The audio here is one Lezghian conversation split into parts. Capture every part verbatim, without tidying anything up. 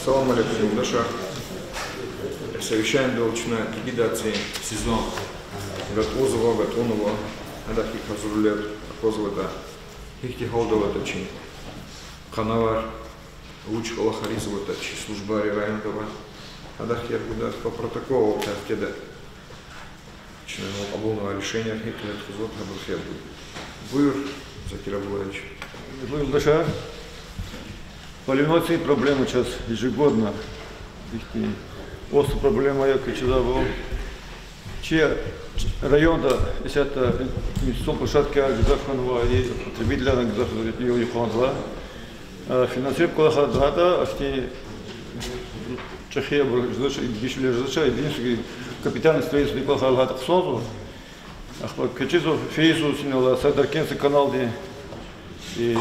Салам алейкум, юлдашар. Совещаниедал чна ликвидация сезон гатӀунзава, гатӀунва, гьадахъ гьикӀ гьазурлер акъвазватӀа, гьихьтин гьалда аватӀа чи къанавар, вуч кӀвалахар ийизватӀа чи службайри районда ва гьадахъ гьикӀ гуда по протоколу картеда. Чна кьабулнавай решение гьикӀ тухузватӀа, гьабур хел гуда. Буюр, Закир Абдуллаевич. Гьуьрметлу юлдашар, поливной цин проблема чаз ежегодно ихьтин остра проблема я, квез чизвайвал. Чи районда исятда инвестиционный площадкаяр гзаф хьанва, и потребителар гзаф я, и кӀанзава. Финансирование кӀвалахар гьатта ахьтин чӀехи абур жезвач, дегишвилер жезвач, единственное, капитальное строительство кӀвалахар гьатта хъсанзава. Ахпа квез чизва, фейи йисуз инал са Даркентский каналдин и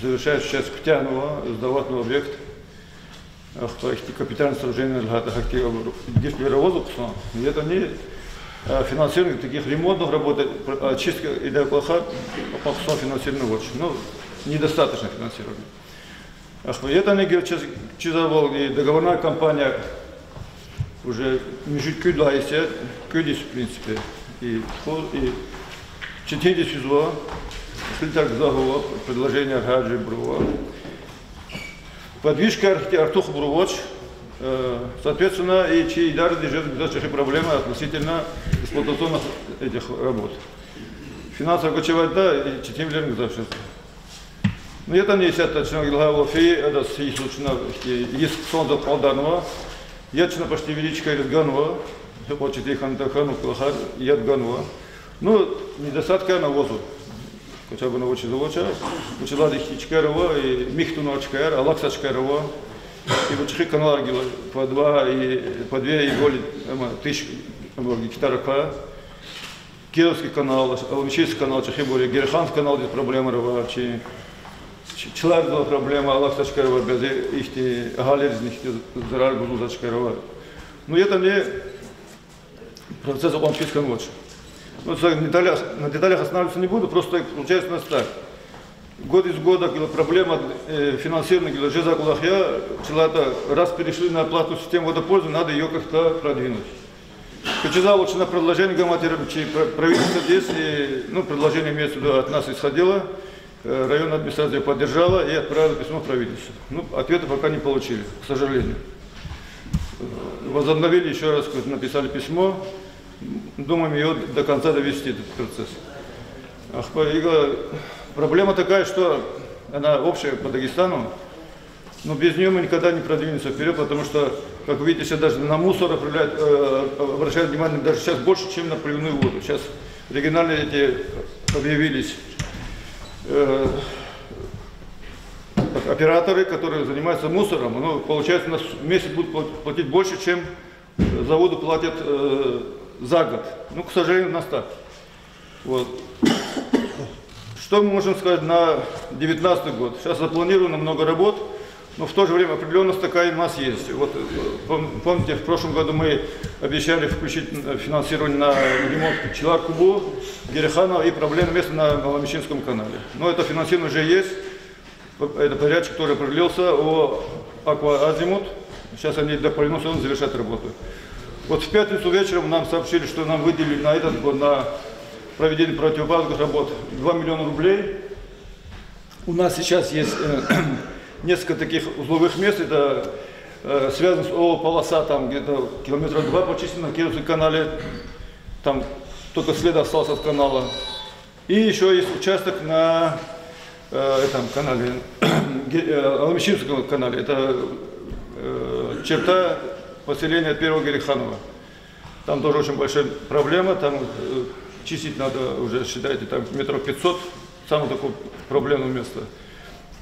завершающая часть куьтягьнава, сдаватьнава объект. Ахпа ихьтин капитальное сооружение гьатта гьахьтин абур дегишвилер авазва хъсан. И ятӀани финансирование таких ремонтных работ, очистка, идай кӀвалахар ахпа хъсан финансирование авач. Ну, недостаточно финансирование. Ахпа ятӀани гила чиз-, чизвайвал, и договорная компания уже муьжуьд кӀуьд лагьай йис я, кӀуьд йис, в принципе, и тухуз, и четин йис физва, кьилитар гзаф ава, предложенияр гьар жуьребур ава. Подвижкаяр ихьтин артухбур авач, соответственно, и чи идарадиз жез гзаф чӀехи проблема относительно эксплуатационных этих работ. Финансово гвачиз авайда и четинвилер гзаф жез. Ну, ятӀани исятда чна лагьайвал, фейи адаз йисуз чна ихьтин йис хъсанзава, кьалдарнава. Яд чна почти величкайриз ганва. Гьикьван четин хьана тахьана кӀвалахар, яд ганва. Ну, недостаткаяр авазва. Хотя бы на вачиз авач, вучиз лагьайтӀа ихьтин чкаяр ава, и михьтунвай чкаяр, алакьзавай чкаяр ава. И вуч чӀехи каналар гила по два и, по две и более, ама, тысяч, ама, гектар аква. Кировский канал, Аламишинский канал чӀехибур я, Гереханский каналдиз проблемаяр ава, чи, чи-, чилердиз проблема, алакьзавай чкаяр ава, бязи ихьтин агьалийриз ихьтин зарар гузвай чкаяр ава. Ну, ятӀани процесс акьван пис хьанвач. Ну, на деталях, на деталях останавливаться не буду, просто получается у нас так. Год из года гила проблема финансирования гила жезвай кӀвалах я, чилатӀа, раз перешли на платную систему водопользования, надо её как-то продвинуть. Квез чизвайвал, чна предложение гайитӀа чи правительстводиз, и, ну, предложение имеется в виду от нас исходило, районная администрация поддержала и отправила письмо в правительство. Ну, ответа пока не получили, к сожалению. Возобновили ещё раз, написали письмо. Думаем её до конца довести, этот процесс. Ахпа ига проблема такая, что она общая по Дагестану. Но без неё мы никогда не продвинемся вперёд, потому что, как вы видите, сейчас даже на мусор обращают внимание даже сейчас больше, чем на поливную воду. Сейчас региональные эти объявились операторы, которые занимаются мусором. Ну, получается, у нас в месяц будут платить больше, чем за воду платят за год. Ну, к сожалению, у нас так. Вот. Что мы можем сказать на девятнадцатый год? Сейчас запланировано много работ, но в то же время определённость такая у нас есть. Вот, помните, в прошлом году мы обещали включить финансирование на ремонт Чилар-Кубу, Гереханова и проблемное место на Аламишинском канале. Но это финансирование уже есть. Это подрядчик тоже определился, ООО «Аква Азимут». Сейчас они до полиносом завершат работу. Вот в пятницу вечером нам сообщили, что нам выделили на этот год на проведение противопаводковых работ два миллиона рублей. У нас сейчас есть несколько таких узловых мест. Это связано с ООО «Полоса», там где-то километра два почистили на Кировском канале. Там только след остался от канала. И ещё есть участок на этом канале, Аламишинском канале. Это черта поселения первого Гереханова. Там тоже очень большая проблема. Там чистить надо уже, считайте, там метров пятьсот. Самое такое проблемное место.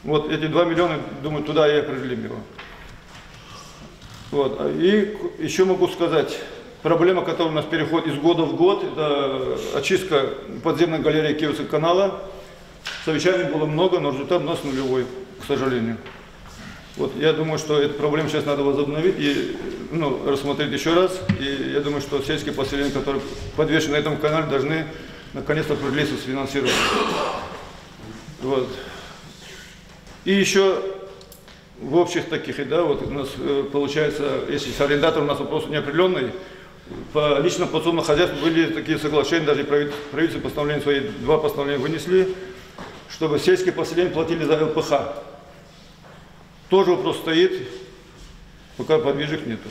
Вот эти два миллиона, думаю, туда и определим его. Вот. И ещё могу сказать, проблема, которая у нас переходит из года в год, это очистка подземной галереи Кировского канала. Совещаний было много, но результат у нас нулевой, к сожалению. Вот, я думаю, что эту проблему сейчас надо возобновить и, ну, рассмотреть ещё раз. И я думаю, что сельские поселения, которые подвешены на этом канале, должны наконец-то определиться с финансированием. Вот. И ещё В общих таких, и да, вот у нас, э, получается, если с арендатором у нас вопрос неопределённый, по личному подсобному хозяйству были такие соглашения, даже правит-, правительство постановление свои, два постановления вынесли, чтобы сельские поселения платили за Л П Х. Тоже вопрос стоит, пока подвижек нету.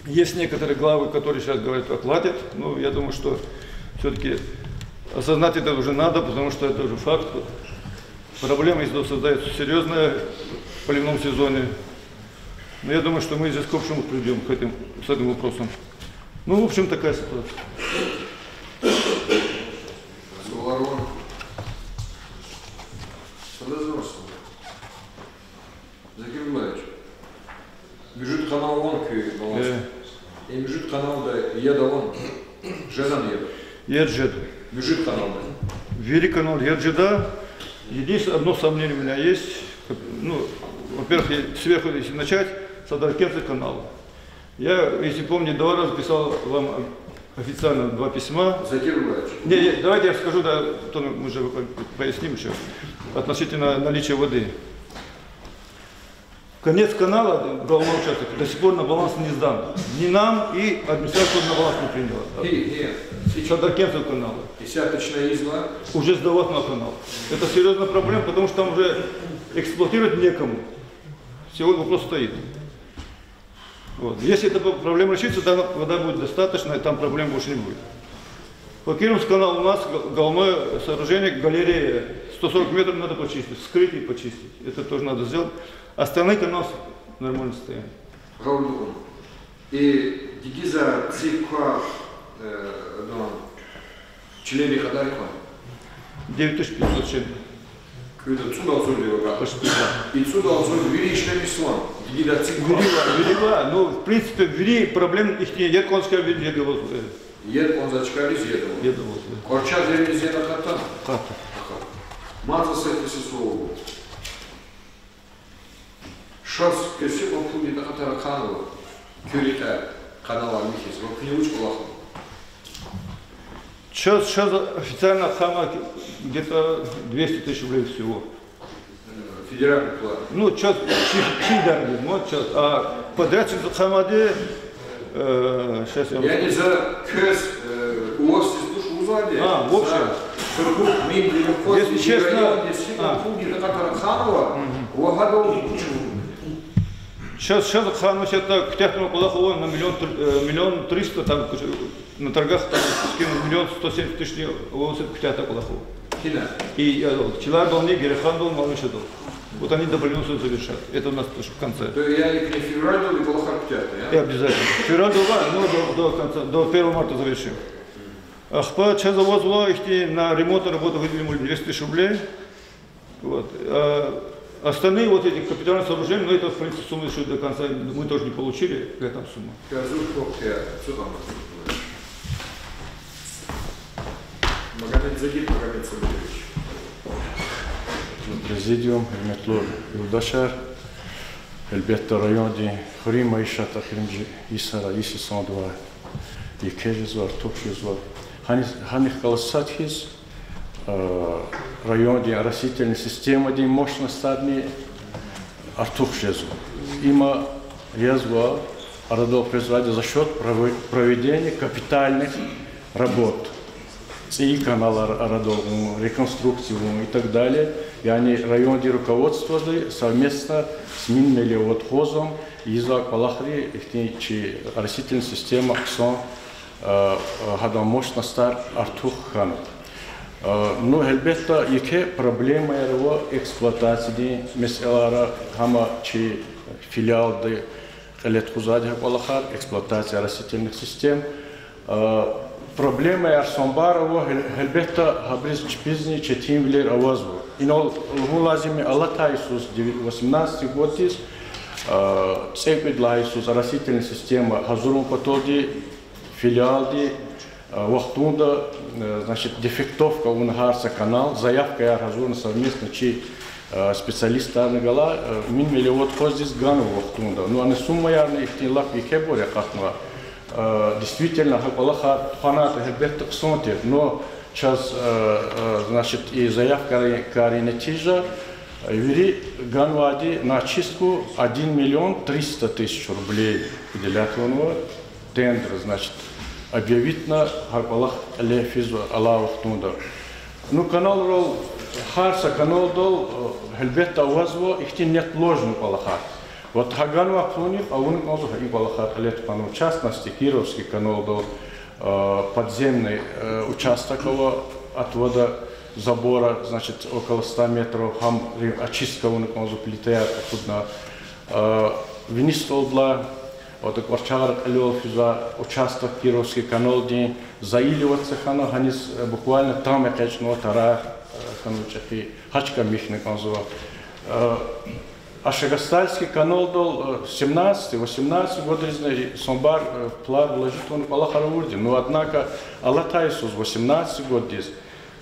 Есть некоторые главы, которые сейчас говорят, оплатят, но я думаю, что всё-таки осознать это уже надо, потому что это уже факт. Проблема, если создаётся серьёзная в поливном сезоне, но я думаю, что мы здесь к общему придём к этим, с этим вопросом. Ну, в общем, такая ситуация. Закир Абдуллаевич, муьжуьд канал авани куь баланс? Э. И муьжуьд каналда яд авани? Жедани яд? Яд жеда. Муьжуьд каналда. Вири канал яд жеда. Единственное, одно сомнение у меня есть. Ну, во-первых, и сверху, если начать, с Адаркентского канала. Я, если помню, два раза писал вам официально два письма. Закир Абдуллаевич. Не, не, давайте я скажу, да, потом мы же поясним ещё относительно наличия воды. Конец канала, головной участок, до сих пор на баланс не сдан. Ни нам, и администрация на баланс не приняла. Гьи, гьи. Садаркентского канала. Десяточная изба. Уже сдавать на канал. Это серьёзная проблема, потому что там уже эксплуатировать некому. Сегодня вопрос стоит. Вот. Если эта п-, проблема решится, тогда вода будет достаточно, и там проблем больше не будет. По Кировскому каналу у нас г-, головное сооружение, галерея, сто сорок метров надо почистить, вскрыть и почистить. Это тоже надо сделать. Остальные каналы в нормальном состоянии. Гъавурда авуна. И дигиз цик ква, э, ну, членрин кьадар кван? Девять тысяч пятьсот с чем-то. КӀуьд цӀуд агъзур лагьана. Почти, да. И цӀуд агъзур вири ишлемишзавани? Дигиз цик ква. Вири ва, вири ва, ну, в принципе, вири проблем ихьтин, яд кӀанзавай чкайриз яд аваз, э. Яд кӀанзавай чкайриз яд ава. Яд аваз, да. Кварчар жуьрериз яд акъатдани? Акъатда. Акъатда. Мад са суал ава. Чаз квез гьикьван пулни такьатар ахъайнава, куь рекье каналар михьиз, ва куьне вуч кӀвалах ава? Чаз, чаз официально ахъайнава где-то двести тысяч рублей всего. Федеральный план. Ну, чаз чи, чи даргиз, ну, чаз, а подрядчикдиз ахъайнавайди, э, щас я вам... Яни за квез, э, у вас здесь туш лугьузвайди? А, в общем. За Сургут, Минмелиоходдиз, если честно, райондиз, а, пулни такьатар ахъайнава, мгм, ва гьадал вуч ава? Чаз, чаз ахъайнава, чаз куьтягь тавун кӀвалах ава на миллион тр-, э, миллион триста, там, на торгах там скинул миллион сто семьдесят тысяч, ва куьтягь тавун кӀвалах ава. Гьина? И, э, Чилардални, Герехандални, Малмишиядални. Вот они до половины завершат. Это у нас тоже в конце. То есть, яни, февральдал и кӀвалахар куьтягьда, я? И обязательно. Февральдал, ну, до, до конца, до первого марта завершим. Ахпа чаз авазва ихьтин на ремонт работ выделили мы двести тысяч рублей. Вот. А остальные вот эти капитальные сооружения, ну, это, в принципе, сумма ещё до конца, мы тоже не получили, какая там сумма. Квез квахьда я, цугъама. Магомедзагит Магомед Сабирович. Президиум, гьуьрметлу юлдашар, гьелбетда, райондин хуьруьн майишат эхиримжи йисара, йис йисандавай еке жезва, артух жезва. Гьани, гьанихъ галаз сад хьиз, э, райондин оросительный системадин мощностьарни артух жезва. Има язва арадал къвезвайди за счёт прово-, проведения капитальных работ. ЦӀийи каналар арадал гъун, реконструкция гъун и так далее. Яни райондин руководстводи совместно с Минмелиоходхозом ийизвай кӀвалахри ихьтин чи оросительный система хъсан, э, э, гьадан мощностьар артух хьана. Э, ну, гьелбетда, еке проблемаяр ава эксплуатациядин месэлаяр, гьам чи филиалди кьиле тухузвайди гьа кӀвалахар, эксплуатация оросительных систем. Э, проблемаяр санбар ава, гьел-, гьелбетда, гьабуруз чпизни четинвилер авазва. Инал лугьун лазим я, алатай йисуз, восемнадцатый годдиз, э, цӀекӀуьд лагьай йисуз оросительный система гьазурун паталди, филиалди, э, вахтунда, э, значит, дефектовка авуна гьар са канал, заявкаяр гьазурна совместно чи, э, специалистарни галай, э, Минмелиоходхоздиз ганва вахтунда. Ну, ана суммаярни ихьтин лап екебур я акъатнавай. Э, действительно, гьа кӀвалахар тухванайтӀа, гьелбетда, хъсан тир, но чаз, э, э, значит, и заявкайрин нетижа, Вири ганвайди на чистку один миллион триста тысяч рублей выделять авунва, тендер, значит, объявитьна, гьа кӀвалах кьиле физва алай вахтунда. Ну, каналрал, гьар са каналдал, э, гьелбетда, авазва ихьтин неотложный кӀвалахар. Вот гьа ганвай пулунихъ авуна кӀанзава гьа и кӀвалахар кьиле тухвана. В частности, Кировский каналдал, э, подземный, э, участок ава, отвода забора, значит, около ста метров, гьам ри-, очистка авуна кӀанзава, плитаяр акъудна. Э, вини СТОЛБлай, вот, кӀварчагъра кьилел физвай участок Кировский каналдин заиливаться хьана, гьаниз, э, буквально там экъечӀнава, тарар, э, хьанва чӀехи, гьа чка михьна кӀанзава. Э, Ашагастальский каналдал, э, семнадцатый, восемнадцатый годризни самбар, э, план вложить авуна кӀвалахар авурди. Ну, однако, алатай йисуз восемнадцатый годдиз,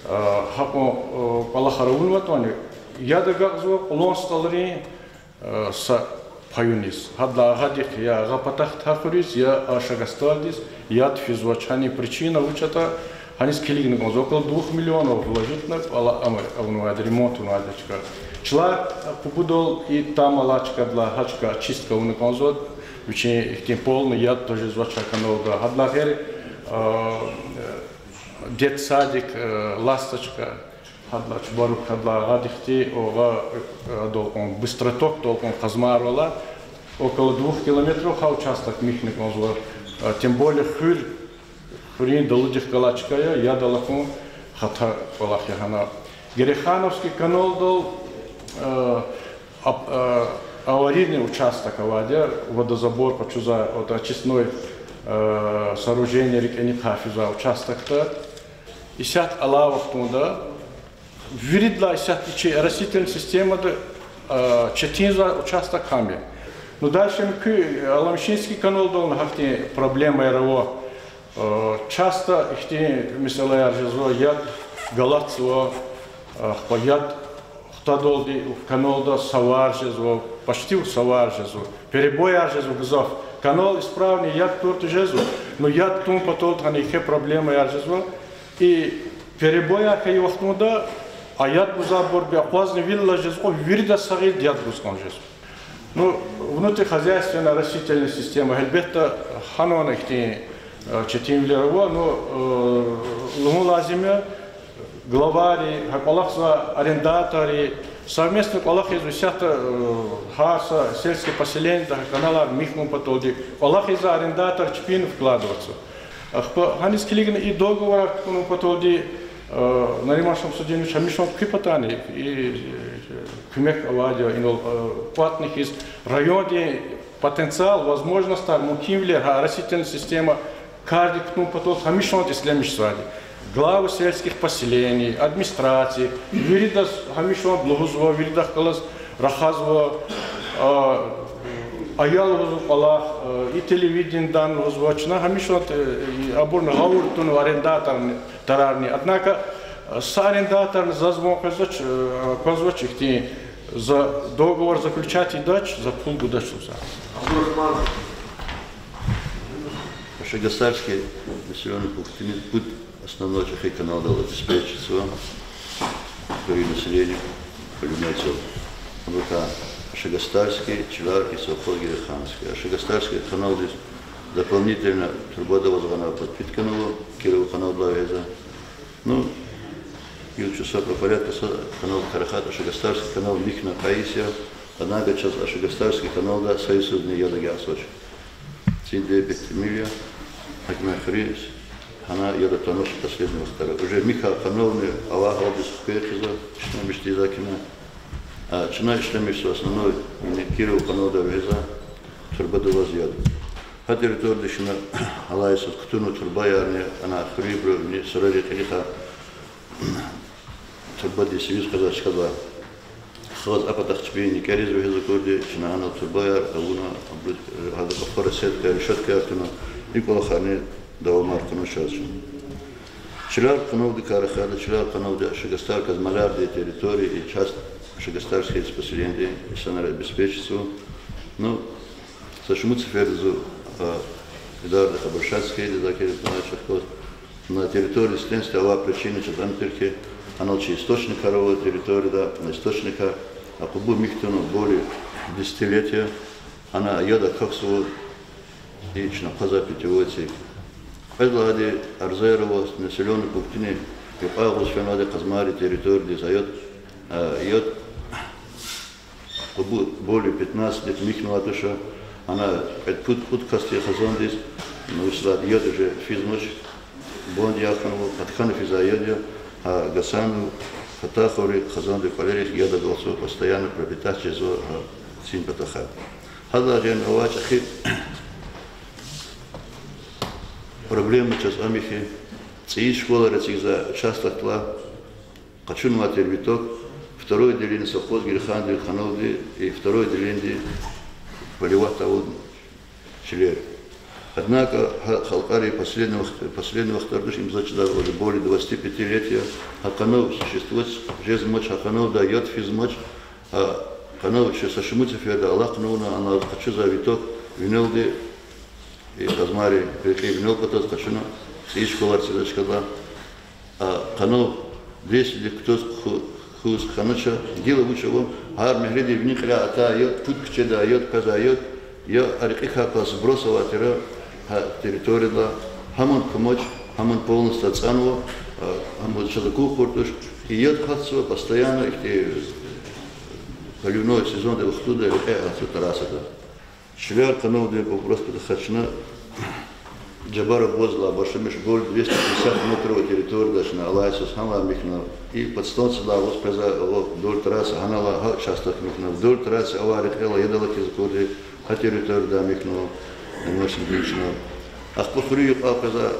э, гьакьван, э, кӀвалахар авунватӀани, яд агакьзава Кьулан СтӀалрин, э, са паюниз. Гьадалай агъадихъ я Агъа Патахъ Тахуриз, я Ашагастальдиз яд физвач. Гьанин причина вуч ятӀа, гьаниз килигна кӀанзава. Около двух миллионов вложитьна, ала-, ам авунвайди, ремонт авунвайди чка. Чилай Къубудал и там алай чкадилай гьа чка очистка авуна кӀанзава, вичин ихьтин полный яд тежезвач гьа каналда. Гьадалай гъейри, э, детсадик, э, Ласточка, гьадалай чубарук, гьадалай агъадихъди, агъа, э, адал кьван, Быстротокдал кьван къазмайрал алай, около двух километров гьа участок михьна кӀанзава, э, тем более хуьр, хуьруьн далудихъ галай чка я, яд алахьун хата кӀвалах я гьана. Герехановский каналдал, э, ап-, э, аварийный участок авайди я, водозабор къачузвай, вот очистной, э, сооружение рикӀини хъфизвай участокда. Исятда алай вахтунда виридалай исятда чи оросительный системада, э, четинзавай участок гьам я. Ну, дальше муькуь Аламшинский каналдални гьахьтин проблемаяр ава. Э, часто ихьтин месэлаяр жезва, яд галатзава, э, ахпа яд хтадалди каналда савар жезва, почти савар жезва, перебояр жезва гзаф. Канал исправный, яд тур тежезва, но яд тун патал гьана еке проблемаяр жезва. И перебояр хьайи вахтунда а яд гузвайбур акъвазна вил жезва, вирида са гъилди яд гуз кӀан жезва. Ну, внутрихозяйственная оросительная система, гьелбетда, гьанани ихьтин, э, четинвилер ава, но, э, лугьун лазим я, главари, гьа кӀвалахзавай арендаторри совместно кӀвалахзава исятда, э, гьар са сельский поселениеда гьа каналар михьун паталди, кӀвалахзавай арендатор чпин вкладываться. Ахпа гьаниз килигна и договорар кутун паталди, э, Нариман Шамсудинович гьамишанда куь патани, и, э, куьмек авайди я инал, э, кӀватӀна хьиз, райондин потенциал, возможностьар, мумкинвилер гьа оросительный система кардик кутун патал гьамишанда ишлемишзавайди. Главы сельских поселений, администраций, виридаз гьамишанда лугьузва, виридахъ галаз рахазва, а, ая лугьузва кӀвалах, э, и телевидениедани лугьузва, чна гьамишанда, э, и абурни гъавурда тунва арендаторни, тарарни. Однако, э, са арендаторни заз ван къвезвач, э, къвезвач ихьтин, за договор заключать ийидач, за пул гудач лугьузва. Ашагастальский населённый пунктдиз пуд основной чӀехи каналдал обеспечиватьзава хуьруьн население, полюбляется. Абурукай Ашагастальский, Чилар и совхоз Герехановский. Ашагастальский каналдиз дополнительно трубадал аваз гъана подпитка авунва, Кировый каналдилай вегьезва. Ну, гила чун са про порядка са каналдикай рахайтӀа, Ашагастальский канал михьна кьве йис я, однако чаз Ашагастальский каналда са йисузни яд агакьзавач. Цин две пятьсот миль я, гьакӀ хуьруьз гьана яд атанвач последний вахтара. Уже михьай канални авай гьалдиз хквей хъийизва, чна бишдиз акуна. А чна ишлемишзава основной, яни Кировый каналдилай вегьезва, трубадал аваз яд. Гьа территориядиз чна алай йисуз кутунва трубаярни, ана хуьруьбуру, яни сурари кьилиха трубадиз сивиз къвезвай чкадилай хкваз, а патахъ чпин никӀериз вегьез акурди, чна анал трубаяр авуна, абуру, э, гьада къапура сетка, решеткаяр туна, и кӀвалахарни давамар хъувуна чаз чна. Чилар каналдикай рахайтӀа, Чилар каналди Ашагастальский, Казмалярдин территория и часть Ашагастальский поселенидин инсанар обеспечиватьзава. Ну, са шумуд сеферда зун а идарадихъ обращаться хьайиди, Закир Исмаилович, ахпа на территории Стенста авай причина чаз ам тир хьи, анал чи источникар ава территорияда, на источникар Къубу михьтуна более десяти лет я, ана яд акахьзава, и чна хъвазва питьевой цик. Кьвед лагьайди, арзаяр ава населённый пунктдин юкьван агъуз фенвайди Къазмайрин территориядиз, а яд, а, яд Къубу более пятнадцати лет михьнавай туш, ана кьвед пуд, пуд касдин хизандиз, ну, ислад яд уже физмач, банд яхъ хьанва, къаткана физвай яд я, гьа Гасанов, Фатаховрин хизандин кӀвалерихъ яд агалзава, постоянно пропитать жезва гьа цин патахъай. Гьадалай гъейри авай чӀехи проблема чаз ам я хьи, цӀийи школайра эцигзавай участокдилай къачунвай тир виток, второй отделение совхоз Герехандин каналди и второй отделениеди поливать авун чилер. Однако гьа халкьари последний вахт-, последний вахтара туш, им заз чидач, уже более двадцати пяти лет я, гьа канал существовать жезмач, гьа каналдай яд физмач, гьа канал чи са шумуд сеферда алахънавуна, ана къачузвай виток винелди, и Къазмайрин рекьин винел патаз къачуна, цӀийи школайра эцигзавай чкадилай. А канал действиедик кутаз хьу-, хьуз хьанач, гила вуч ава, гьар мягьредин вини кьиляй атай яд, пуд куьчедай яд, къвезвай яд, я а рекьикай кваз сброс авай тир гьа территориядилай, гьамни кумач, гьамни полностью ацӀанва, а, гьам чаз акун кьуртӀуш, и яд гьатзава постоянно ихьтин поливной сезондин вахтунда рекье гьатзава трассада. Чилер каналдин вопрос патахъай чна Жабаров Абазалай башламишна более двести пятьдесят метров территорияда чна алай йисуз гьанлай михьна, и подстанциядилай агъуз къвезвай ава вдоль трассы, гьаналай гьа участок михьна, вдоль трассы авай рекьелай яд алакьиз акурди, гьа территориядай михьна, намочник михьна. Ахпа хуьруьн юкьвал къвезвай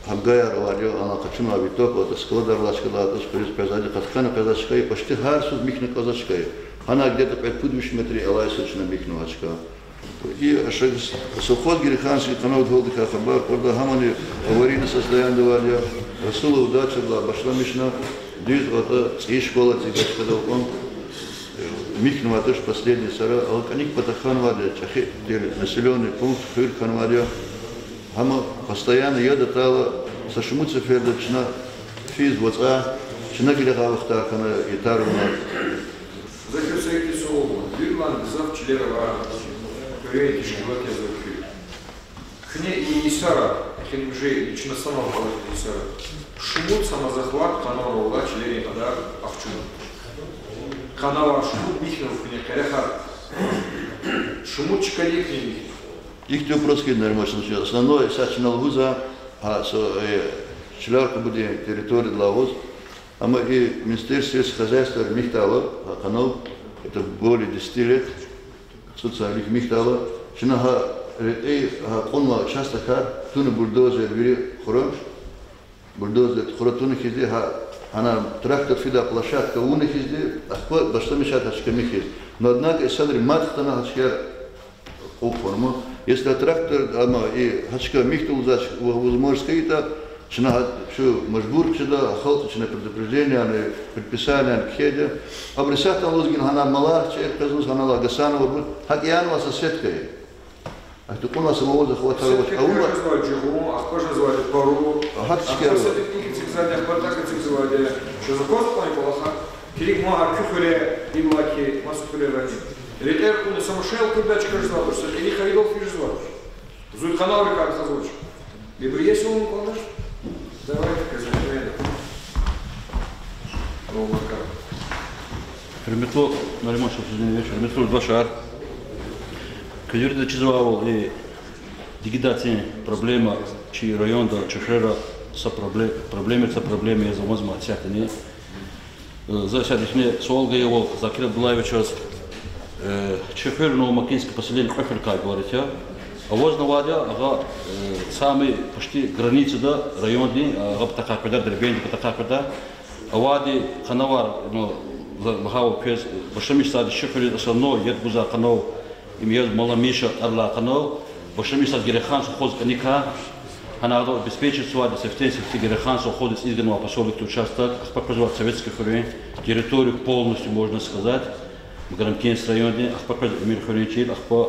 гьамгаяр авайди я, ана къачунвай виток, атӀа складар алай чкадилай атӀуз хуьруьз къвезвайди, къаткана къвезвай чка я, почти гьар йисуз михьна кӀанзавай чка я. Гьана где-то кьвед-пуд виш метр алай йисуз чна михьнавай чка. И совхоз Герехандин каналдин гьалдикай хабар кьуртӀа, гьамни аварийный состояниеда авайди я, Расулов дачадилай башламишна, дуьз атӀа цӀийи школа эцигзавай чкадал кьван, михьнавай туш последний сара, а кӀаник патахъ хьанвайди чӀехи тир населённый пункт, хуьр хьанвайди я. Гьам постоянно яд атайла, са шумуд сеферда чна физ вацӀа, чна гила гьа вахтар хьана ятар авуна. За квез са ихьтин суал гун. Виридалай гзаф чилер ава, хуьруьн тешкилат язва куь. Куьне и йисара, эхиримжи, и чна санал кӀвалахиз йисара, шумуд самозахват каналрал алай чилерин кьадар ахчуна? Каналар шумуд михьнава куьне, къерехар? Шумуд чкадик куьне михьнава? Ихьтин вопрос хьиз, Нариман Шамсудинович, основное исятда чна лугьузва, гьа, са, э, Чилер Къубудин территориядилай агъуз, амма и Министерство сельского хозяйствадиз михьдайла, гьа канал, это более десяти лет, цӀуд йисалай вилик михьдайла, чна гьа рекье, гьа кьунвай участокар туна бульдозер вири хура, бульдозер хура туна хьизди, гьа, гьана трактор фидай площадка авуна хьизди, ахпа башламишайди гьа чка михьиз. Но однако инсанри мад хтана гьа чкаяр кьукьна. Если трактор, амма и гьа чка михьда лугьузвач, возможность хьайитӀа, чна гьа, чун мажбур хъжеда, халкьдиз чна предупреждениени, предписаниени кхьейди. Абуру исятда лугьуз гила гьана малар чӀехи къвезва, гьаналай Гасанова, гьакӀ янавай соседка я. Ахьтин кьунвай са малзавай хва тара авач. Соседка авуна жезва жугъун, ахпа жезва пару, гьа чкаяр ава. Ахпа са пикник эцигзавайди, ахпа так эцигзавайди. Чаз аквазва кьван кӀвалахар? Килиг, ма гьа куь хуьре, иллаки маса хуьрерани. Рекьер кьуна са машин элкъуьрдай чка жезвайди туш, са кьилихъ ийидал физ жезвайди туш. Зун каналрикай рахазвач. Ибур иеси вун кӀвалах? Давайте, казахмена. Гьуьрметлу Нариман Шамсудинович, гьуьрметлу юлдашар. Куь вирида чизвайвал, и дигидай цин проблема чи районда, чи хуьрера са пробле-, проблема, са проблема яз амазма исятдани. Э, за исятда ихьтин суал гайивал Закир Абдуллаевичаз, э, чи хуьр Новомакинское поселение кьве хуьрерикай ибарат я. Авазнавайди я агъа, э, самый почти границада райондин, агъа патахъай къведа, Дербентдин патахъай къведа. Авайди каналар, ну, за-, лагьайвал квез, башламишзавайди чи хуьруьз основной яд гузвай канал, им яз Маломиша тӀвар алай канал, башламишзавайди Герехан совхоз кӀаникай, гьана ада обеспечиватьзавайди сифтени-сифте Герехан совхоз эцигзавай поселокдин участок, ахпа къвезвай Советский хуьруьн территория полностью, можно сказать, Магарамкентский райондин, ахпа къвез Эмин хуьруьн чил, ахпа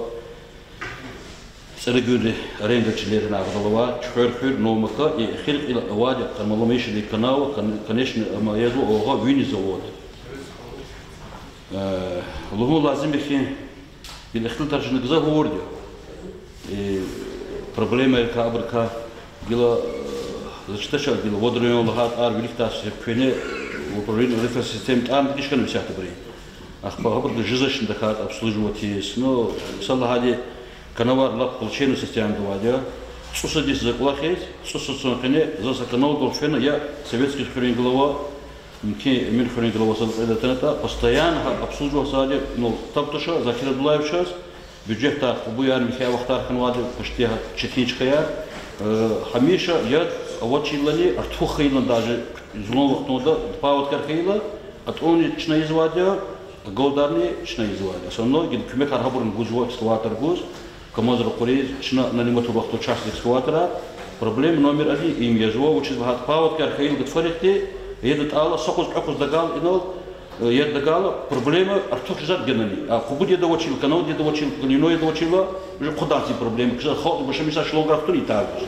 ЦӀерегуьнрин аренда чилерин агъдалава, Чуьхвер хуьр, Новомака, и эхир кьил авайди Маломишадин канал, кон-, конечно, ама язва агъа винный завод. Э, лугьун лазим я хьи, гила ихтилатар чна гзаф авурди я. Э, проблемайрикай, абурукай, гила, э, заз чидач, гила вад район лагьайтӀа, ар виликдай куьне, э, управление электроэнергосистемы тӀварни дегиш хьана исятда абурун. Ахпа гьабур жезвачни тахьайтӀа обслуживать ийиз. Ну, мисал лагьайди, каналар лап плачевном состояниеда авайди я. ЦӀусад йис за кӀвалахиз, цӀусад йисан къене заз са каналдал фена я Советский хуьруьн глава, мумкин, Эминхуьруьн глава, сад кьвед атанатӀа, постоянно гьа обслуживать ийизвайди, ну, таб туш Закир Абдуллаевичаз, бюджетдай къубуярни михьи вахтар хьанвайди, почти гьа четин чкаяр, э, гьамиша яд авачирлани артух хьайилани, даже зулун вахтунда паводкаяр хьайила, атӀунни чна ийизвайди я, агалдарни чна ийизвайди я. Основной гила куьмекар гьабуру гузва, экскаватор гуз, КамАЗ ракъуриз, чна нанимать авур вахтунда часть экскаваторар. Проблема номер один им язва, вучиз лагьайтӀа паводкаяр хьайила гатфарихъди, яд атӀайла са къуз, кьве къуз дагал инал, э, яд дагала, проблема артух жезвайди генани. А къубуди яд авачирла, каналди яд авачирла, гнойди яд авачирла, уже хъвадай ци проблема. Куьне халкьди башламишзавай шлангар хтун итаргуз.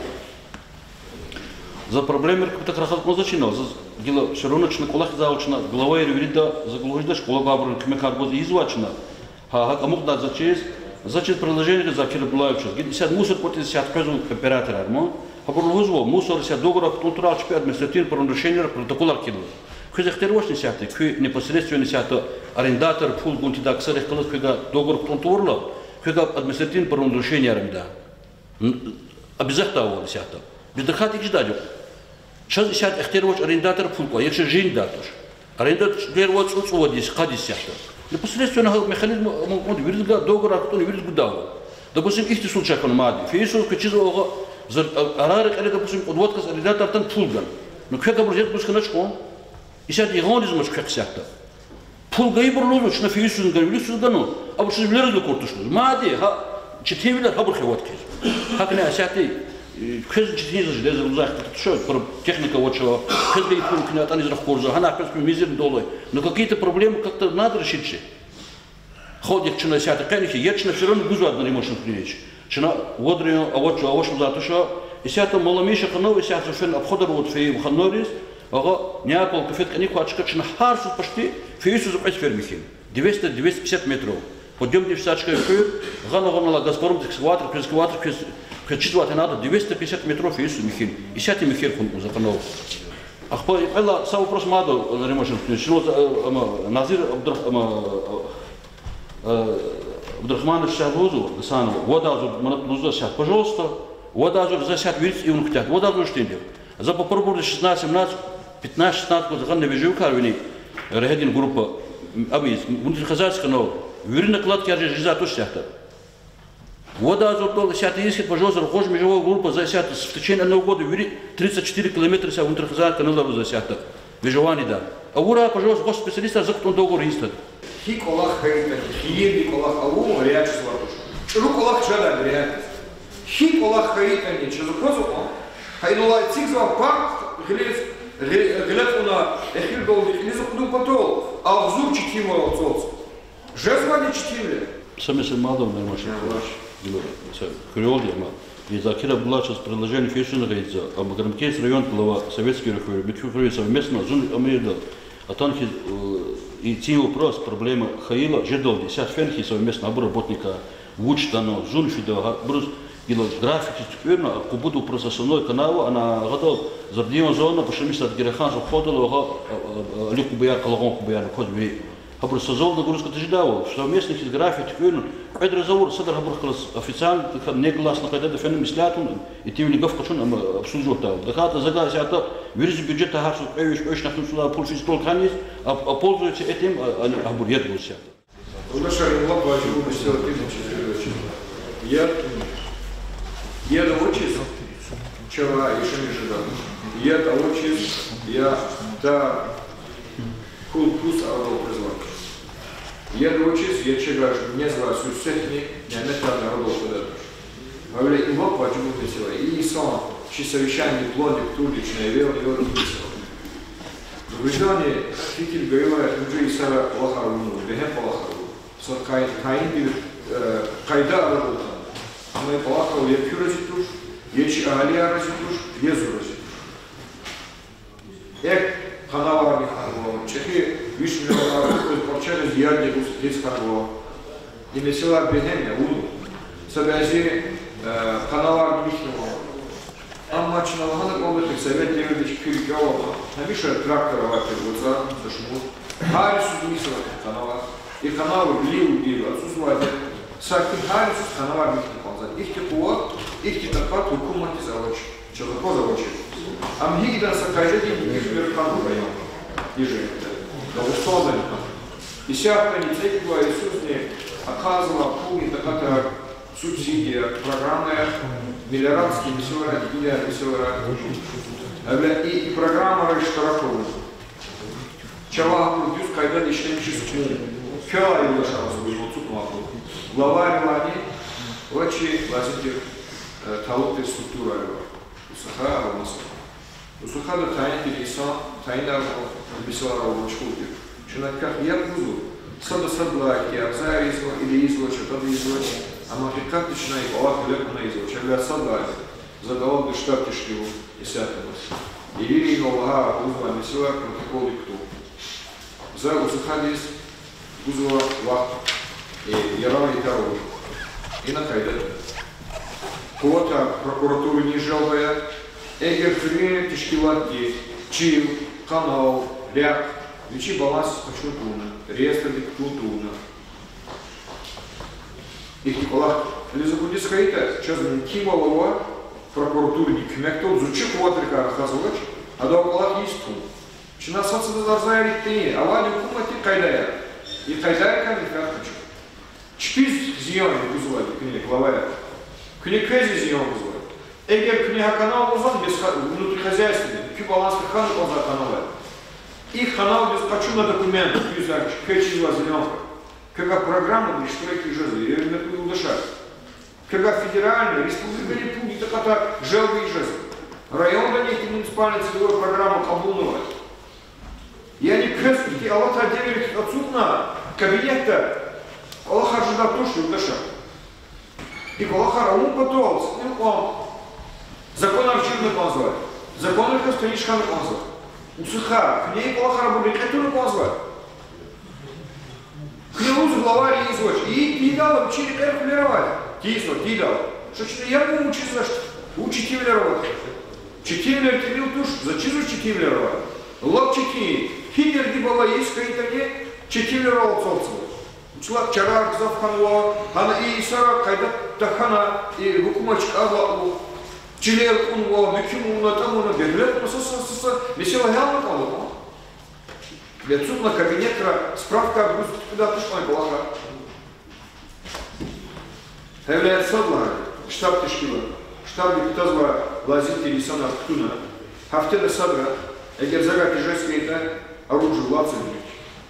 За проблемайрик кутак рахаз кӀанзавач инал, заз гила всё равно чна кӀвалахзавач, чна главайри вирида за лугьуз жедач, кӀвалахзавайбуру куьмекар гуз ийизвач чна. Гьа, гьа кӀамукьдай заз чиз, заз чиз предложение за Закир Абдуллаевичаз. Гила исятда мусор кӀватӀиз исятда къвезва операторар ман. Гьабуру лугьузва, мусор исятда договорар кутӀун турай, чпи административный правонарушениеяр, протоколар кидалда. Квез ихтияр авач исятда, куьн непосредственно исятда арендатор пул гун тийидай ксарихъ галаз квевай договор кутӀун тавурла, квевай административный правонарушениеяр амида. Н-, обязательно авал исятда. Биз тахьайтӀа икӀ жедайди я. Чаз исятда ихтияр авач арендатор пул кьван, я чаз жинда туш. Арендатор вад, цӀу-, цӀувад йис, къад йис исятда. Непосредственно гьа механизм амукьун, виридаз договорар кутӀун, вирида гудайвал. Допустим, ихьтин случай хьана мад я. Фейи йисуз квез чизва агъа, зар-, а-, арада кьиле, допустим, кьуд-вад кас арендатортан пул гана. Ну, квек абур яд гуз хьанач кьван. Исятда ягъанриз амач квехъ исятда. Пул гайибур лугьузва, чна фейи йисуз гана, вилисуз гана, абур чаз вилериз акур туш лугьузва. Мад я, гьа четин вилер гьабур хиват хъийизва. Гьакӏни асятда, э, квез четин жез, жез лугьуз ахтатуша, пр-, техника авача, квез гайи пул куьне атӏаниз рахкурзава, гьана квез куьн мизирни долай. Но какие-то проблемы как-то надо решить же. Халкьдихъ чна исятда къени хьи, я чна всё равно гузвайди я, Нариман Шамсудинович. Чна вад район авач, авач лугьузвай туша, исятда мала миша хьанва, исятда фена обходар авуртӏа фейи выходнойриз, агъа, Неаполь кафеда кӏаник квай чка чна гьар йисуз почти фейи йисуз кьве сефер михьин. Двести, двести пятьдесят метров. Подъёмный фисачка хуьр, гъана-гъанала Газпром экскаватор, экскаватор, квез, квез чизвай тахьана двести пятьдесят метров фейи йисуз михьин. Исятда михьер хьун за къанал. Ахпа кьвед са вопрос мад я, Нариман Шамсудинович, чна, э, ама, Назир Абдурах-, ама, э, Абдурахманович чаз лугьузва, Гасанова, вад агъзур манат лугьузва исятда, пожалуйста, вад агъзур за исятда вири цӏи авун куьтягьда, вад агъзур иштинди. За попробовал шестнадцать, семнадцать, пятнадцать, шестнадцать гуз гъанна вежевикар вини, регьедин группа, абиз, внутрихозяйственный канал, вири накладкаяр жез жезвай туш исятда. Вад агъзурдал исятда ийиз хьи, пожалуйста, рухуж межевой группа за исятда в течение одного года вири тридцать четыре километра са внутрихозяйственный каналар за исятда. Межеванида. Авурай, пожалуйста, гъваш специалистар, за кутӏун договор ийиз тада. Гьи кӏвалах хьайитӏани, хийирдин кӏвалах авун регьят чизвай туш. Чӏуру кӏвалах жедайди регьят. Гьи кӏвалах хьайитӏани, чаз аквазва кьван, гьа инал эцигзавай парк гъилиз, гъи-, гъиле кьуна эхирдалди кьилиз акъудун патал, агъзур четинвал ацалцӏ. Жезвайди четинвиле. Са месэла мад я, Нариман Шамсудинович. Гила, са куьрелди ама. И Закир Абдуллаевичаз предложение фейи йисуз гайитӏа, ама Агрометинский район глава, Советский хуьр, Мекуьн хуьр совместно, зун амирдал. Атана хьи, э, и цин вопрос, проблема хьайила, жедалди, исятда фена хьи совместно, абур работникар, вуч тана, зун фида, гьабуруз гила графикдиз туькӏуьрна, къубуд вопрос основной канал, ана агъадал, Зардиеван зона, башламишзавай Гереханза входила, агъа, а, а, а, Али Къубуяр, Къалагъан Къубуяр, кваз вири. Гьабур са зал нагрузка тежедайвал, совместно хьиз график туькӏуьрна, кьвед рази авур, садра гьабурухъ галаз официально, негласно къайдада фена меслят авуна, итимвиле гаф къачуна, ама обслуживать ийидайвал. Тахьайтӏа за гьа исятда вириз бюджетдай гьар са кьве виш, кьве виш нахтун цӏудай пул физ толканиз, а, а пользуются этим, а, а, гьабур яд гуз исятда. Юлдашар, им лап важиблу месэла тир, Нариман Шамсудинович. Яд, яд авачиз чавай яшамиш жеда. Яд авачиз я та кул-кус арадал къвезвай туш. Яд авачиз я чавай незвай суьрсетни няметарни арадал къведай туш. Гьавиляй им лап важиблу месэла я. И инсан чи совещание планди кутурди чна эвел, эвел и месэла. Гуьзани фикир гайила, гьуьжуьн йисара кӏвалахар авуна, бегьем кӏвалахар авуна. Са кай-, кайин тир, э, къайда арадал атана. Амма и кӏвалахрал я куьн рази туш, я чи агьалияр рази туш, я зун рази туш. Эхь, каналарни хьанва, чӏехи виш миллионар Квез парчагъиз яд ягъиз хьанва. И месэла бегьем я, вун. Са бязи, э, каналар михьнава. Амма чна лагьана кӀанда хьи, совет девирдиз куь рикӀел ала, гьамиша трактор авай тир вацӀа, са шумуд. Гьар йисуз михьзава каналар. И каналар вилив-вилив ацӀузвайди, саки гьар йисуз каналар михьна кӀанзава. Ихьтин къуват, ихьтин такьат гьукуматдиз авач. Чаз аквазвач. Ам гьикӀ ятӀани са къайдадин дегишвилер хьанва районда. Дижинда. Дагъустандани хьана. Исятдани цӀекӀуьд лагьай йисузни ахъайзава пулни такьатар, субсидия, программаяр, мелиораци месэлаяр, дигилар месэлаяр. Гьавиляй и, и программайра иштирак авун. Чавай гьабур дуьз къайдада ишлемишиз хьун. Квелай юлдашар ацукьнавайбур. Главайривайни ва чи лазим тир, э, талукь тир структурайривай. Усаха ва маса. Усахада тайин тир инсан, тайинарна месэлайрал машгъул тир. Чна квехъ яб гузва, сада сад лагьай ахтияр ийизва, или ийизвач, атада ийизвач, амма гьакъикъатда чна и кӀвалах вилик кьуна ийизвач, гьавиляй сад лагьай за галаз штаб тешкилун исятда. И вири лагьай гузвай месэла протоколдик кутун. За усахадиз гузва вахт, э, яран итару. Ина къайда. Къуватар прокуратурадин желб я, эгер хуьруьн тешкилатди чил, канал, рехъ вичин балансдиз къачун тавуна, реестрдик кутун тавуна. Ихьтин кӀвалах. Или за кӀудиз хьайитӀа, чаз мумкинвал ава прокуратурадин куьмекдалди, зун чи къуватрикай рахазвач, гьадав кӀвалах ийиз тун. Чна сад-садаз арзаяр итӀани, авайди гьукуматдин къайдаяр. И къайдайрикай менфят къачун. Чпиз зиян гузвайди куьне, главаяр. Куьне квез зиян гузвайди. Эгер куьне гьа канал лугьузвани, внутрихозяйственный, куь балансда хьана кӀанзавай канал я. И каналдиз къачуна документ, куьз, квез чизвай зелёнка. Квевай программада иштиракиз жезва, гьуьрметлу юлдашар. Квевай федеральный, республикадин пулдин такьатар желб ийиз жезва. Райондани ихьтин муниципальный целевой программа кьабулнавай. Яни квез ихьтин алатай девирдиз ацукьна кабинетда кӀвалахар жедай туш, юлдашар. И кӀвалахар авун патал сифте кьван законар чирна кӀанзавай. Законрикай таниш хьана кӀанзавай. Усаха, куьне и кӀвалахар абур рекье туна кӀанзавай. Куьне лугьуз главайри ийизвач. И тийидайла вичин рекьера кьуьлер авай. Тийизвай, тийидайла. Ша чна яб вучизвач, вуч четинвилер аватӀа. Четинвилер тӀимил туш, заз чизва четинвилер авай. Лап четин, гьи дерди-бала ийиз хьайитӀани, четинвилерал ацалтзава. Вучиз лагьайтӀа чарар гзаф хьанва, гьана и йисара къайда тахьана, и гьукумат чкӀарла у, чилер кьунва, муькуь авуна, тӀамуна, бегьле кьуна, са, са, са, са месэла гьялна кӀанзава. Ацукьна кабинетра справка гуз кӀандай туш кьван кӀвалахар. Гьавиляй сад лагьай штаб тешкилна. Штабдик кутазва лазим тир инсанар кутуна. Гьафтеда садра, эгер за гьакӀ тежез хьайитӀа, оружие лацмир.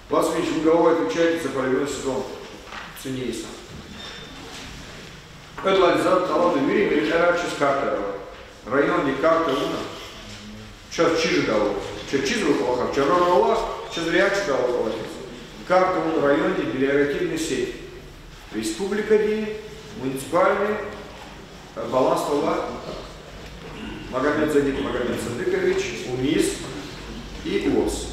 Лацмир, чун глава отвечает за полевой сезон. Цуьни инсан. Кьвед лагьай за тӀалабда, вири рекьера чаз картаяр ава. Райондин карта авуна, чаз чиз жедайвал, чаз чизва кӀвалахар, чарар ава, чаз регьят жедайвал кӀвалахиз. Карта авуна райондин мелиоративный сеть. Республикадин, муниципальный, э, балансда ава Магомедзагит Магомедсадыкович, УМИС и УОС.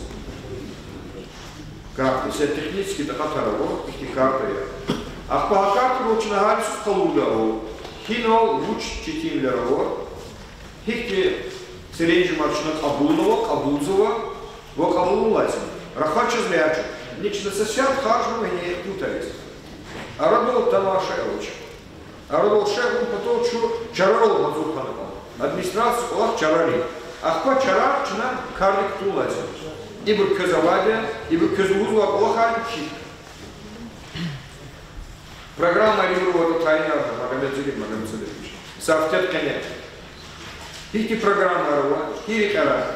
Карта, са технический такьатар ава, ихьтин карта я. Ахпа гьа картайрал чна гьар йисуз къалурдайвал, гьинал вуч четинвилер ава, гьихьтин серенжемар чна кьабулнава, кьабулзава ва кьабулун лазим я. Рахаз чаз регьят жеда. Ни чна са сят харжнава гьи пул тавуниз. Арадал тамаша авач. Арадал шей авун патал чун чарарал гьазур хьана кӀанда. Администрация кӀвалах чарар ийида. Ахпа чарар чна кардик кутун лазим я. Ибур квез авайди я, ибур квез лугьузвай кӀвалахар я чи. Программайрив аватӀа тайинарна, Магомедзагит Магомедсадыкович. Са гьафтед къене. Гьихьтин программаяр ава, гьи рекьера.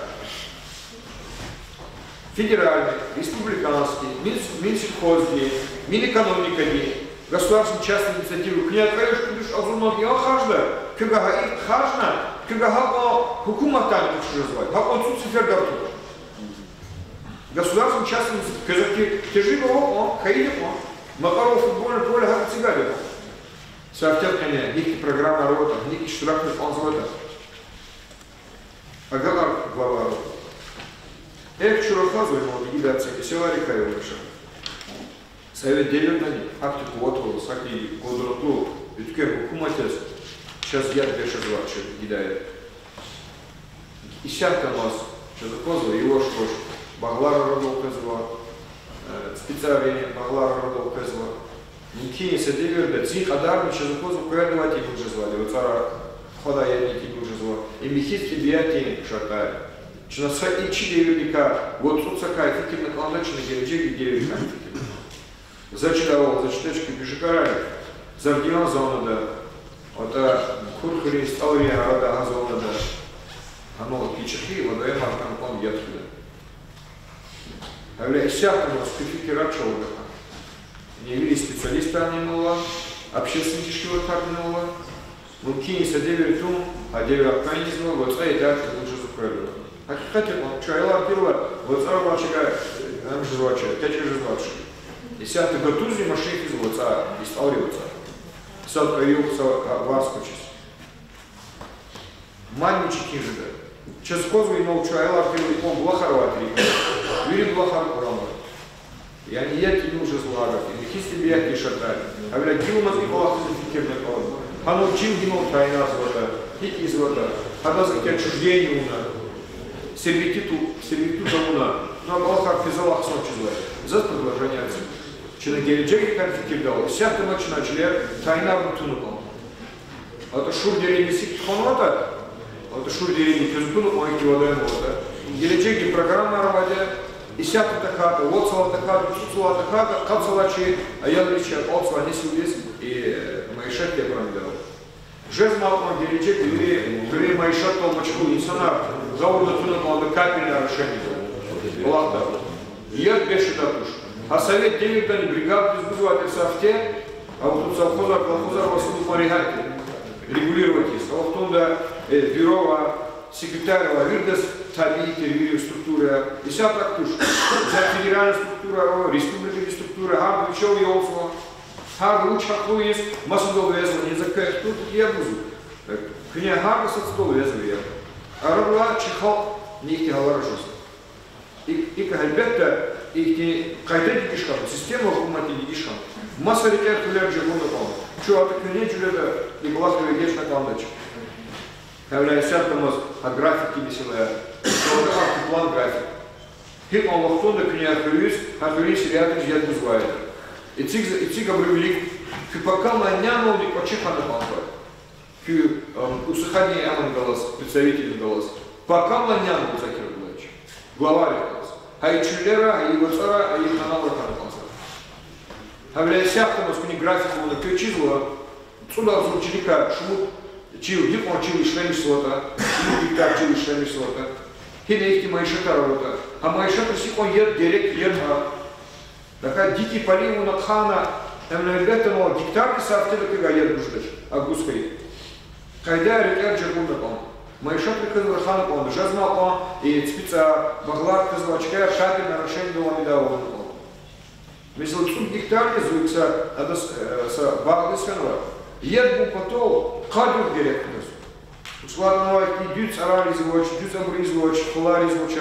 Федеральный, республиканский, Мин-, Минсельхозди, Минэкономикади, государственный частный инициатива, куьне кӀвализ куьдуш агъзурни я харжда, квевай гьа и харжна, квевай гьакӀ гьукуматдани къачуз жезвай, гьакӀ цуьк сефердар тур. Государственный частный инициатива, квез ахьтин тежриба ава кьван, хьайиди кьван, Макьарова футбольный поле гьакӀ эцигайди кьван. Са гьафтед къене, гьихьтин программаяр аватӀа, гьикӀ иштиракни кӀанзаватӀа. Агакьар главайрал. Эхь, чун рахазвай ман дигидаци, эсиларикай вугашар. Совет девирдани гьахьтин къуват аваз, гьахьтин гудрумлу, уьтквем гьукумат яз чаз яд бес жезвачир гидая. Исятдамаз чаз аквазва, яваш-яваш багълар арадал къвезва, э, цӀипицӀерин багълар арадал къвезва. Мумкин я са девирда цин кьадарни чаз аквазва къведавай тӀимил жезвайди, вацӀара хвадай ядни тӀимил жезва. Им михьиз тӀебиатдин шартӀар я. Чна са и чи девирдикай, вацӀуцакай фикирна кӀанда, чна гележегдин девирдикай фикирна. За чидайвал, за чидач куь пешекарар, Заргилан зонада, атӀа Курхуьруьн СтӀалрин арада гьа зонада, гьанал и чӀехи водоемар хьана кӀанда яд хьиз. Гьавиляй исятдамаз куь фикирар чалаб я. Вири специалистарни ала, общественный тешкилатарни ала, мумкин я са девир тун, а девир къвезва, вацӀа яд тӀимил жезва къведа. Гьакъикъатда кьван, чу аялар тирвал, вацӀар авачирай, э, ам жезвачир, экъечӀ жезвачир. Исятда гатузни машин хьиз вацӀа, и СтӀалрин вацӀа. Са кьве югъ, са варз къвачиз. Мадни четин жеда. Чаз аквазва, инал чу аялар тирвал, кьван булахар авай тир. Вири булахар кьуран ава. Яни яд тӀимил жезва лагьана, михьиз тӀебиатдин шартӀар я. Гьавиляй гиламаз и кӀвалахдиз фикирна кӀанда. Гьанал чил гьинал тайиназватӀа, гьикӀ ийизватӀа, гьадаз ихьтин отчуждение авуна, сервитут, сервитут авуна, ну, а булахар физалай хъсан чизвай. Заз предложение це. Чна гележегдикай фикирдайвал, исятдамаз чна чилер тайинарна туна кӀанда. АтӀа Шур дередин сикӀ тухванватӀа, атӀа Шур дередин квез акуна кьван ихьтин водоем аватӀа. Гележегдин программаяр авайди я, исятда тахьайтӀа, вад йисалай тахьайтӀа, цӀуд йисалай тахьайтӀа, къад йисалай чи аялриз, чи акьалтзавай несилриз и, э, майишат яб рангдал. Жезмай кьван гележегда вири хуьруьн майишатдал машгъул инсанар гъавурда туна кӀанда капельное орошение. Аллагьда. Яд бес жедай туш. Гьа совет девирдани бригададиз гузвай тир са гьафте, а вахтунда совхозар, колхозар ва сулухъан регат тир. Регулировать ийиз. А вахтунда, э, бюро ва секретарь ва виридаз табий тир вири структура. Исятда туш. За федеральный структура, республикадин структура, гьарда вичел ялзава. Гьарда вуч гьахълу яз масадал везва, я за квехъ тур, я гузва. Куьне гьарда сад-садал везва я. Арадал чи халкьни ихьтин гьалара жезва. И, икӀ гьелбетда, ихьтин къайда дегиш хьана, система гьукуматдин дегиш хьана. Маса рекьер хуьлер жагъурна кӀанда. Чун атӀа куьне жуьреда и булахда эгечӀна кӀандач. Гьавиляй исятдамаз гьа графикдин месэлаяр. Чалга гьахьтин план, график. Гьикьван вахтунда куьне хуьруьз, гьа хуьруьн селяйриз яд гузвайди. Эциг, эциг абуру вилик, куь пакамлай няналди кӀвачи хьана кӀанзавай. Куь, эм, устхадин амни галаз, представителни галаз. Пакамлай няналди закир гулач. Главайрихъ галаз. Гьа и чуьллера, гьа и вацӀара, гьа и каналра хьана кӀанзава. Гьавиляй исятдамаз куьне график авуна квез чизва, цӀуд агъзур чиликай шумуд чил, гьикьван чил ишлемишзаватӀа, шумуд гектар чил ишлемишзаватӀа. Гьина ихьтин майишатар аватӀа. Гьа майишатриз гьикьван яд герек я гьа. ТахьайтӀа дикие поля авуна хъана, гьелбетда, ну, гектардиз са гьафтеда квевай яд гуз жедач, а гуз хьайи. Къайдаяр, рекьер жагъурна кӀанда. Майишатар квез рахана кӀанда, жезмай кьван, э, цӀипицӀер, багълар квез ва чкаяр капельное орошениедал амидай авуна кӀанда. Месела, цӀуд гектардиз вуч са, адаз, э, са багъдиз фенва, яд гун патал къад югъ герек квез. Вуч лагьанвай, дуьз цӀарар ийизвач, дуьз абур ийизвач, хвалар ийизвач.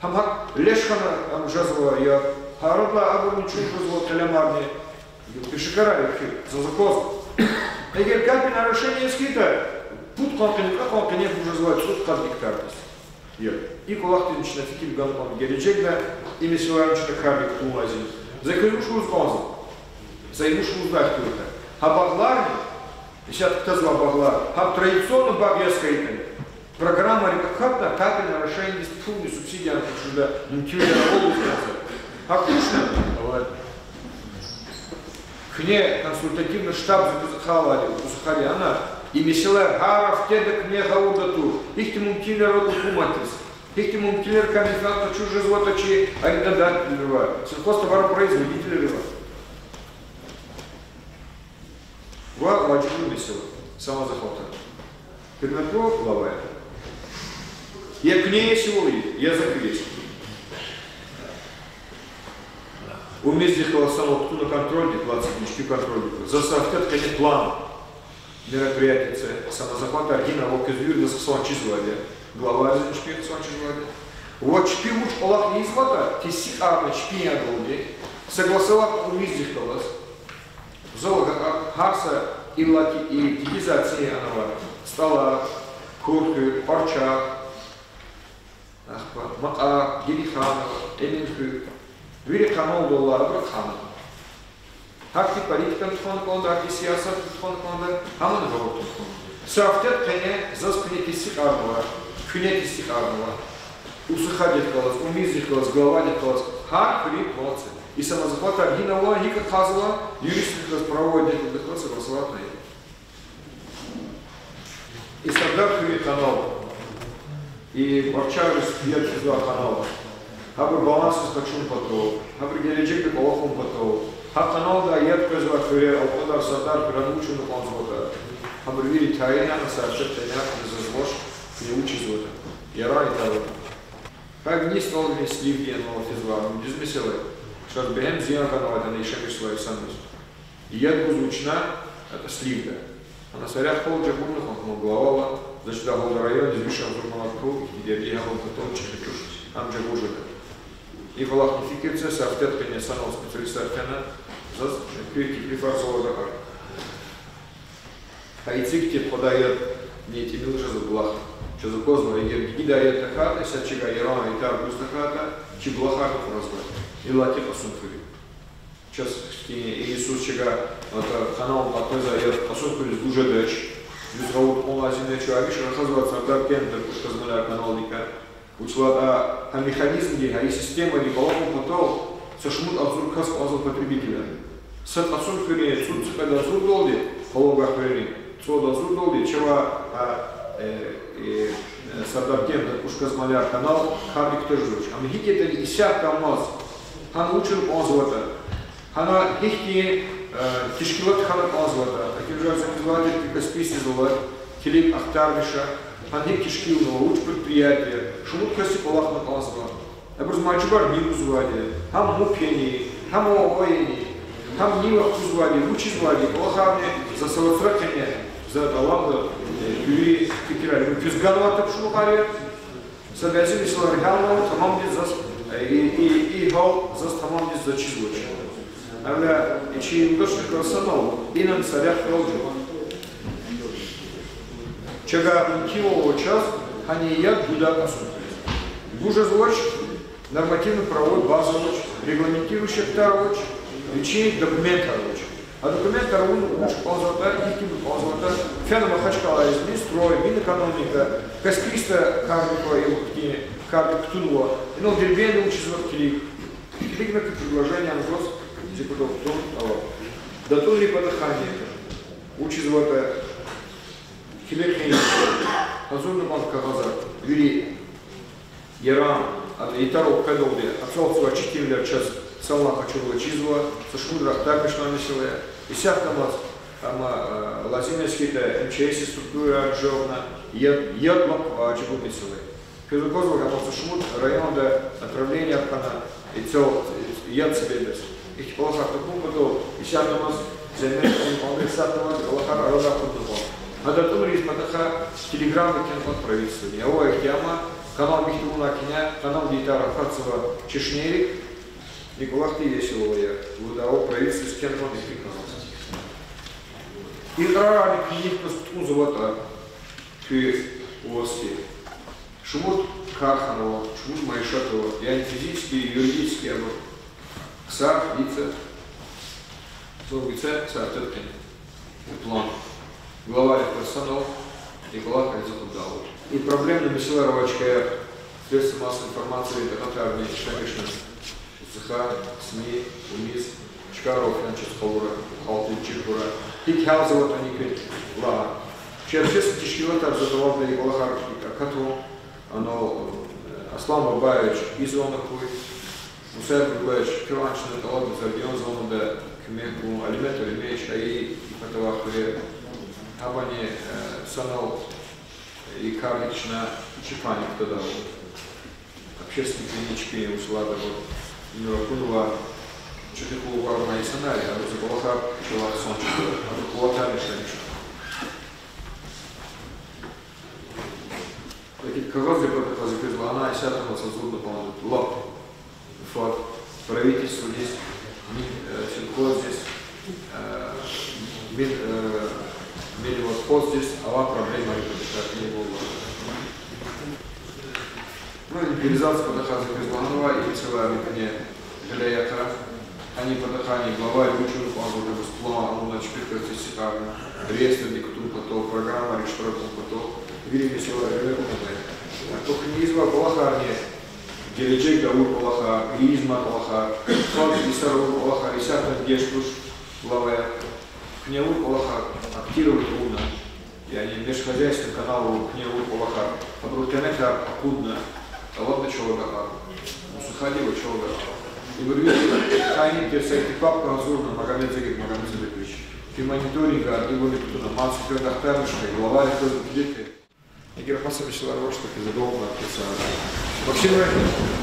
Гьам гьакӀ леш хьана, гьам жезва я, гьа арадал абурни чун жезва, къелемарни. Пешекарар я куь, заз акваз. Эгер капельное орошение яз хьайитӀа, пуд къван къене, кьве къван къене гуз жезвай цӀуд-къад гектардиз. Я, и кӀвалахдизни чна фикир гана кӀанда гележегда, и месэлайрин чна кардик кутунвайди я. За квез вуч лугьуз кӀанзава? За вуч лугьузвай хьтинди я. Гьа багъларни, исятда кутазвай багълар, гьабур традиционный багъ яз хьайитӀани, программайрик акатна, капельное орошениедиз пулни, субсидияни къачуз жедай мумкинвилер ава лугьуз кӀанзава. ГьакӀ тушни? Куьне консультативный штаб за квез ахъайнавайди я, устхари ана, и месэла гьар гьафтеда куьне гъавурда тур. Ихьтин мумкинвилер ава гьукуматдиз. Ихьтин мумкинвилерикай менфят къачуз жезватӀа чи арендодателривай, сельхозтоваропроизводителривай. Ва важиблу месэла, самозахватар. Гьуьрметлу главаяр, я куьне сивал я, я за квез. Вун мез хьайи санал кутуна контрольдик, двадцать дней чпи контрольдик. За са гьафтеда къене план мероприятий це, самозахватар гьина ва квез виридаз хъсан чизвайди я, главайризни чпин хъсан чизвайди я. Ва чпи вуч кӀвалах ийизватӀа, кесибарни чпин ядалди, Согласовать умуьздихъ галаз. Зал гьа-, гьар са иллаки и дигиза ци анава: СтӀалар, Курхуьр, Кьварчагъ, ахпа Макьар, Гериханово, Эминхуьр, вири къанал далла абур хана. Гьахьтин политикани тухвана кӀанда, гьахьтин сиясатни тухвана кӀанда, гьамни гъавурда тухвана. Са гьафтедин къене заз куьне тестикьарнава, куьне тестикьарнава. Усухадихъ галаз, умуьздихъ галаз, главадихъ галаз, гьар куьруь кӀвалахза. И самозахватар гьинава, гьикӀ хъвазва, юристрихъ галаз, правовой отделдихъ галаз согласовать ая. И Сардархуьруьн канал, и Кьварчагъриз яд физвай канал, гьабур балансдиз къачун патал, гьабурун гележегдиз кӀвалахун патал, гьа каналдай яд къвезвай хуьрер, алкьвадар, Сардархуьр, гьана вуч авуна кӀанзаватӀа, гьабур вири тайинарна, са гьафтедин къене заз вач, куьне вуч ийизватӀа, Яран итарвал. Гьа виниз СтӀалрин сливдин анал физвай, дуьз месэла я. Чаз бегьем зиян хьанвайди я яшамиш жезвай инсанриз. Яд гуз вуч я, атӀа сливда. Гьана са рехъ хьайила жагъурна кьван, гьам главада, за чидай гьалда райондиз виш агъзур манат пул ихьтин дерди гьабурун патал чӀехи туш, гьам жагъур жеда. И кӀвалахни фикир це, са гьафтедин къене санал специалистар фена, заз куь теклифар залда акъатна. Гьа эцигди къведай ядни тӀимил жезва булахда. Чаз аквазва, эгер дигидай яд тахьайтӀа, исятда чавай Яран итар гуз тахьайтӀа, чи булахар хквезвай. Иллаки Кьасумхуьруьз. Чаз хьтин, и йисуз чавай, атӀа каналдин къвезвай яд Кьасумхуьруьз гуз жедач. Дуьз гъавурда кьун лазим я, чавай виш рахазвай Сардар кентда кьуш кӀвалахар каналдикай. Вучиз лагьайтӀа гьа механизмди, гьа и системади кӀвалахун патал са шумуд агъзур кас кӀанзава потребителар. Са Кьасумхуьруьн цӀуд-цӀикьвед агъзурдалди, къалурзавай хуьрерин цӀуд агъзурдалди чавай, а, э, э, э, Сардар кентда кьуш кӀвалахар канал кардик тежезвач. Амма гьикӀ ятӀани исятда амаз, гьана вуч авуна кӀанзаватӀа, гьана гьихьтин, э, тешкилат хьана кӀанзаватӀа, таким же образом, Каспийскиз ала, килиг, ахтармиша, гьана гьикӀ тешкилнава, вуч предприятие, шумуд касди кӀвалахна кӀанзава. Абуруз мажибур ни гузвайди, гьам МУП яни, гьам ООО яни, гьам нивах гузвайди, вучизвайди, кӀвалахарни за са вацра къене, за тӀалабда, э, куьруь фикирар, куьз ганвай тапшурухар я, са бязи месэлаяр гьялнава, тамамдиз заз, э, и, и, и гьал заз тамамдиз заз чизвач. Гьавиляй и чи юлдашрикай санал, инал са рехъ хьайила жеда. Чавай мумкинвал ава чаз гьана яд гудай Кьасумхуьруьз. Гуз жезвач, нормативно-правовой база авач, регламентирующий актар авач, вичин документар авач. А документар авун вуч кӀанзаватӀа, гьихьтинбур кӀанзаватӀа, фена Махачкъаладиз, Минстрой, Минэкономика, Каспийскда кардик ква, и вахтунин кардик кутунва, инал Дербентда вучзаватӀа килиг. Килигна куь предложениени гваз зи патав кутун ала. ДатӀунрин патахъайни вучзаватӀа килиг хьи, гьазурна кӀанда кагъазар, вири Яран, а, итарал къведалди ацалтзавай четинвилер чаз санлай къачурла чизва, са шумудра ахтармишнавай месэла я. Исятдамаз, амма, а, лазим я хьи, МЧС-дин структурайра жавабна, яд, яд лап важиб месэла я. Квез аквазва, гьабур са шумуд районда отравление хьана, и цел, яд себеб яз. Ихьтин кӀвалахар тахьун патал, исятдамаз зегьмет гун кӀанда, исятдамаз кӀвалахар арадай акъудна кӀанда. Гьа датӀунрин патахъай телеграмма кхьена кӀанда правительстводиз. Авай ихьтин, амма канал гьихьтин авуна кхьена, каналдин итарра акатзава чешнейрик, и кӀвалахди весел авай я. Лугьуда, авай правительстводиз кхьена кӀанда ихьтин канал. Икьрарарни куьнихъ галаз кутӀунзаватӀа куь властди. Шумуд кархана ава, шумуд майишат ава, яни физически, юридически ава. Хъсан, вица, зун вица, са гьафтедин къене. План. Главайрихъ галаз санал, и кӀвалах ризкьи кьудайла. И проблемный месэлаяр авай чкаяр, средства массовой информации, такьатарни ишлемишна. Стха, СМИ, униз, чкайрал фена чаз къалура, халкьдиз чир хьурай. ГьикӀ гьялзаватӀани квез лагьана. Чи общественный тешкилатар за тӀалабда и кӀвалахар акатун, анал, э, Аслан Бабаевич ийизвани куь, Муса Абдуллаевич, квевай чна тӀалабда, за Родион Зелмада куьмек гун, Алимет Алимеевич, гьа и патавай хуьре, гьабурни, э, санал и кардик чна чпани кутадайвал. Общественный клинический услада вот, ну, акунва, чехи кулугъарна инсанар, а за кӀвалахар чӀалахъ хъсан чӀал, а за кӀвалахар ишлемиш. Лакин кагъаздин патахъай за квез лагьана, исятдамаз гьазурна кӀанда лап фад правительстводиз, Вот здесь авай проблема, это такая не была. Ну, инвентаризация патахъай за квез лагьанва, и целая рикни гъиле яха. Гьанин патахъай главай вуч авуна кӀанзаватӀа, ваз план авуна, чпихъ галаз истикьарна, реестрдик кутун патал, программайрик иштиракун патал, вири месэлаяр гъиле кутунвай. Артух куьне ийизвай кӀвалахарни, гележегда авур кӀвалахар, ийизвай кӀвалахар, фонд йисара авур кӀвалахар исятда геж туш, главаяр. Куьне авур кӀвалахар актировать авуна, яни межхозяйственный каналрал куьне авур кӀвалахар, абурун къиметар акъудна, тӀалабда чалагар, мусухадив чалагар. Ибур вири тайин тир са папка гьазурна Магомед Загит Магомедзагитович. Финмониторингар ибурни кутуна, мад са квез ахтармишна, главайрин квез килиг. Эгер пасамишвилер авачтӀа, квез задолбна квез. Максим Иванович.